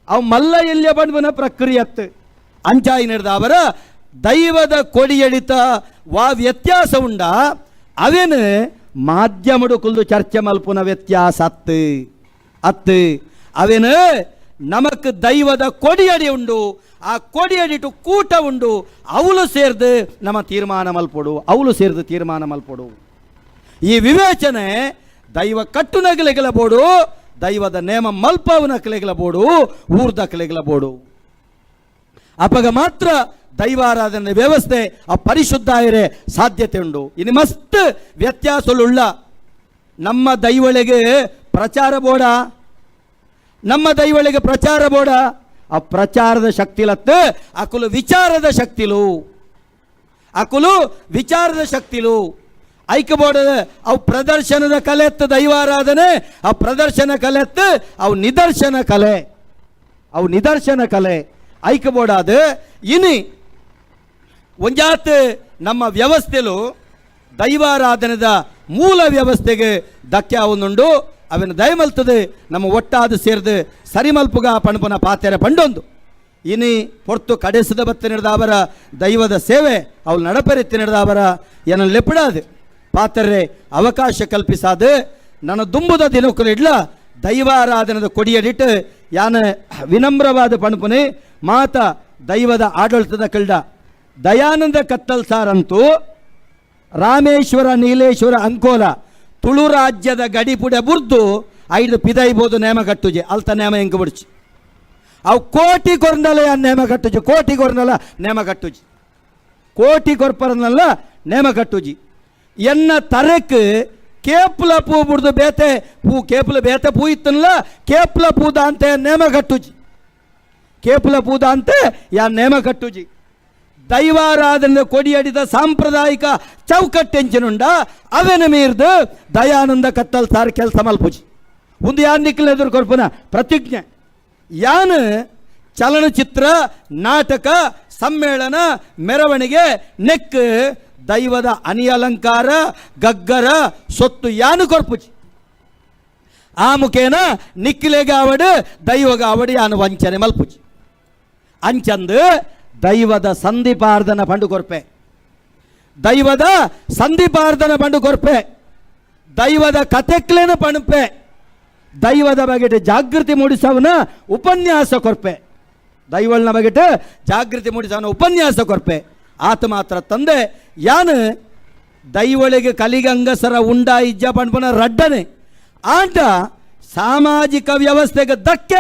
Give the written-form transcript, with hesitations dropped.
ಅವು ಮಲ್ಲ ಎಲ್ಲಿಯ ಪಣ್ಪುನ ಪ್ರಕ್ರಿಯೆ ಅಂಚಾಯಿ ನಡೆದ ಅವರ ದೈವದ ಕೊಡಿಯಡಿತ ವಾ ವ್ಯತ್ಯಾಸ ಉಂಡ ಅವೇನು ಮಾಧ್ಯಮಡು ಕುಲ್ದು ಚರ್ಚೆ ಮಲ್ಪುನ ವ್ಯತ್ಯಾಸ ಅತ್ತು ಅತ್ತು. ಅವೇನು ನಮಕ್ ದೈವದ ಕೊಡಿಯಡಿ ಉಂಡು, ಆ ಕೊಡಿಯಡಿಟು ಕೂಟ ಉಂಡು, ಅವಳು ಸೇರ್ದು ನಮ್ಮ ತೀರ್ಮಾನ ಮಲ್ಪೊಡು, ಅವಳು ಸೇರ್ದು ತೀರ್ಮಾನ ಮಲ್ಪೊಡು. ಈ ವಿವೇಚನೆ ದೈವ ಕಟ್ಟುನಗಲೆಗಳ ಬೋಡು, ದೈವದ ನೇಮ ಮಲ್ಪವನಕಲೆಗಳ ಬೋಡು, ಊರ್ದಕಲೆಗಳ ಬೋಡು. ಅಪಗ ಮಾತ್ರ ದೈವಾರಾಧನೆ ವ್ಯವಸ್ಥೆ ಆ ಪರಿಶುದ್ಧ ಆಯರೆ ಸಾಧ್ಯತೆ ಉಂಡು. ಇನ್ನು ಮಸ್ತ್ ವ್ಯತ್ಯಾಸಗಳುಳ್ಳ. ನಮ್ಮ ದೈವಳಿಗೆ ಪ್ರಚಾರ ಬೋಡ, ನಮ್ಮ ದೈವಳಿಗೆ ಪ್ರಚಾರ ಬೋಡ. ಆ ಪ್ರಚಾರದ ಶಕ್ತಿಲತ್ತು ಅಕುಲು ವಿಚಾರದ ಶಕ್ತಿಲು, ಅಕುಲು ವಿಚಾರದ ಶಕ್ತಿಲು ಐಕ್ಯಬೋಡದ. ಅವು ಪ್ರದರ್ಶನದ ಕಲೆತ್ತು ದೈವಾರಾಧನೆ. ಆ ಪ್ರದರ್ಶನ ಕಲೆತ್ತು, ಅವು ನಿದರ್ಶನ ಕಲೆ, ಅವು ನಿದರ್ಶನ ಕಲೆ ಐಕ್ಯಬೋಡಾದ. ಇನಿ ಒಂಜಾತ್ ನಮ್ಮ ವ್ಯವಸ್ಥೆಲು ದೈವಾರಾಧನೆದ ಮೂಲ ವ್ಯವಸ್ಥೆಗೆ ಧಕ್ಕೆ ಆವೊಂದುಂಡು. ಅವನ ದಯಮಲ್ತದೆ ನಮ್ಮ ಒಟ್ಟಾದ ಸೇರ್ದು ಸರಿಮಲ್ಪುಗ ಪಣಪುನ ಪಾತೆರೆ ಪಂಡೊಂದು ಇನಿ ಪೊರ್ತು ಕಡೆಸದ ಬತ್ತ ಅವರ ದೈವದ ಸೇವೆ ಅವಳು ನಡಪರೆತ್ತಿ ಅವರ ಎನ ಲೆಪ್ಪಡಾದು ಪಾತರೆ ಅವಕಾಶ ಕಲ್ಪಿಸಾದು ನನ್ನ ದುಂಬುದ ದಿನಕ್ಕೂ ಇಡ್ಲ ದೈವಾರಾಧನದ ಕೊಡಿಯಡಿಟ್ಟು ಯಾನ ವಿನಮ್ರವಾದ ಪಣಪುನೆ ಮಾತ ದೈವದ ಆಡಳಿತದ ಕಲ್ಡ. ದಯಾನಂದ ಕತ್ತಲ್ ಸಾರಂತೂ ರಾಮೇಶ್ವರ ನೀಲೇಶ್ವರ ಅಂಕೋಲ ತುಳು ರಾಜ್ಯದ ಗಡಿಪುಡೆ ಬುರ್ದು ಐದು ಪಿದೈಬೋದು ನೇಮ ಕಟ್ಟುಜೆ. ಅಲ್ತ ನೇಮ ಎಂಕು ಬಿಡ್ಚಿ. ಅವು ಕೋಟಿ ಕೊರ್ನಲ ನೇಮ ಕಟ್ಟುಜಿ, ಕೋಟಿ ಕೊರ್ನಲ ನೇಮ ಕಟ್ಟುಜಿ, ಕೋಟಿ ಕೊರ್ಪರನಲ್ಲ ನೇಮ ಕಟ್ಟುಜಿ. ಎನ್ನ ತರಕ್ ಕೇಪ್ಲ ಪೂ ಬುಡ್ದು ಬೇತೆ ಪೂ, ಕೇಪ್ಲ ಬೇತೆ ಪೂ ಇತ್ತಲ್ಲ, ಕೇಪ್ಲ ಪೂದ ಅಂತ ನೇಮ ಕಟ್ಟುಜಿ, ಕೇಪ್ಲ ಪೂದ ಅಂತೆ ಯಾ ನೇಮ ಕಟ್ಟುಜಿ. ದೈವಾರಾಧನೆ ಕೊಡಿಯಡಿದ ಸಾಂಪ್ರದಾಯಿಕ ಚೌಕಟ್ಟೆಂಚಿನುಂಡ ಅವೆನ ಮೀರ್ದು ದಯಾನಂದ ಕತ್ತಲ್ ಸಾರ್ ಕೆಲಸ ಮಲ್ಪುಜಿ. ಒಂದು ಯಾನ್ ನಿಕ್ಕಲ್ ಎದುರು ಕೊರ್ಪುನ ಪ್ರತಿಜ್ಞೆ. ಯಾನ್ ಚಲನಚಿತ್ರ, ನಾಟಕ, ಸಮ್ಮೇಳನ, ಮೆರವಣಿಗೆ ನೆಕ್ ದೈವದ ಅನಿ ಅಲಂಕಾರ, ಗಗ್ಗರ, ಸೊತ್ತು ಯಾನು ಕೊರ್ಪುಜಿ. ಆ ಮುಖೇನ ನಿಕ್ಕಿಲೆಗಾವಡು ದೈವಗಾವಡು ಯಾನು ವಂಚನೆ ಮಲ್ಪುಜಿ. ಅಂಚಂದು ದೈವದ ಸಂಧಿಪಾರ್ದನ ಪಂಡು ಕೊರ್ಪೆ, ದೈವದ ಸಂಧಿಪಾರ್ದನ ಪಂಡು ಕೊರ್ಪೆ, ದೈವದ ಕತೆಕ್ಲೇನ ಪಣಪೆ, ದೈವದ ಬಗೆಟ್ ಜಾಗೃತಿ ಮೂಡಿಸವನ ಉಪನ್ಯಾಸ ಕೊರ್ಪೆ, ದೈವಳ್ನ ಬಗೆಟ್ ಜಾಗೃತಿ ಮೂಡಿಸವನ ಉಪನ್ಯಾಸ ಕೊರ್ಪೆ. ಆತ ಮಾತ್ರ ತಂದೆ ಯಾನು ದೈವಳಿಗೆ ಕಲಿಗಂಗಸರ ಉಂಡ ಇಜ್ಜ ಪಣ್ಪುನ ರಡ್ಡನೆ ಆಂಟ ಸಾಮಾಜಿಕ ವ್ಯವಸ್ಥೆಗೆ ಧಕ್ಕೆ.